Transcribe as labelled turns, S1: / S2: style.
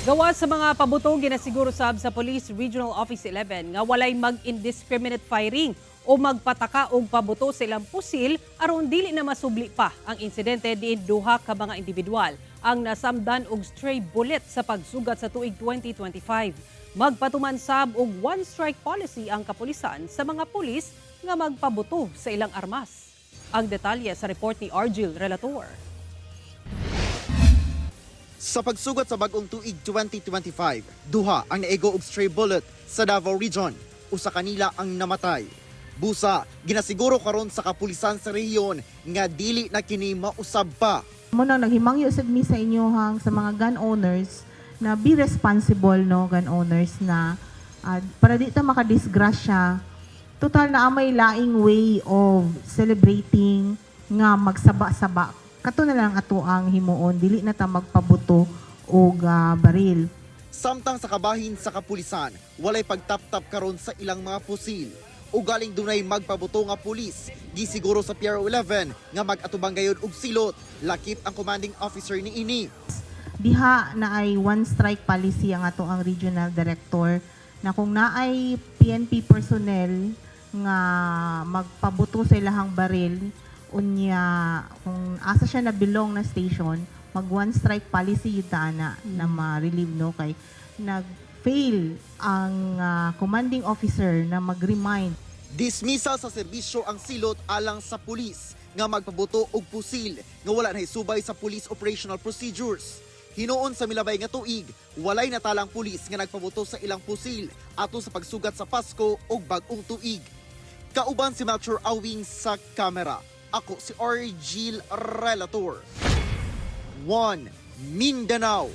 S1: Gawas sa mga pabuto, ginasiguro sab sa Police Regional Office 11 nga walay mag-indiscriminate firing o magpataka og pabuto sa ilang pusil aron dili na masubli pa ang insidente diin duha ka mga individual ang nasamdan og stray bullet sa pagsugat sa tuig 2025. Magpatuman sab og one strike policy ang kapulisan sa mga pulis nga magpabuto sa ilang armas. Ang detalye sa report ni Argil Relator.
S2: Sa pagsugat sa bagong tuig 2025, duha ang naigo og stray bullet sa Davao Region. Usa kanila ang namatay. Busa, ginasiguro karon sa kapulisan sa rehiyon nga dili na kini mausab pa.
S3: Mao nang naghimangyo sad mi sa inyohang sa mga gun owners na be responsible, no, gun owners na para di ta makadisgrasya. Total na may laing way of celebrating nga magsaba-saba, kato na lang ato ang himuon, dili na ta magpabuto og baril.
S2: Samtang sa kabahin sa kapulisan, walay pagtaptap karon sa ilang mga pusil. Ugaling dunay magpabuto nga pulis, gisiguro sa PRO 11 nga mag-atubang gayon og silot, lakip ang commanding officer niini.
S3: Diha na ay one strike policy ang ato ang regional director na kung naay PNP personnel nga magpabuto sa ilahang baril, unya kung asa siya na belong na station, mag one strike policy yun ta ana na ma-relieve, no, kay nag-fail ang commanding officer na mag-remind.
S2: Dismissal sa serbisyo ang silot alang sa pulis nga magpabuto og pusil nga wala nahisubay sa police operational procedures. Hinuon sa milabay nga tuig, walay natalang pulis nga nagpabuto sa ilang pusil ato sa pagsugat sa Pasko ug bag-ong tuig. Kauban si Melchor Awing sa kamera. Ako si Argil Relator. 1 Mindanao.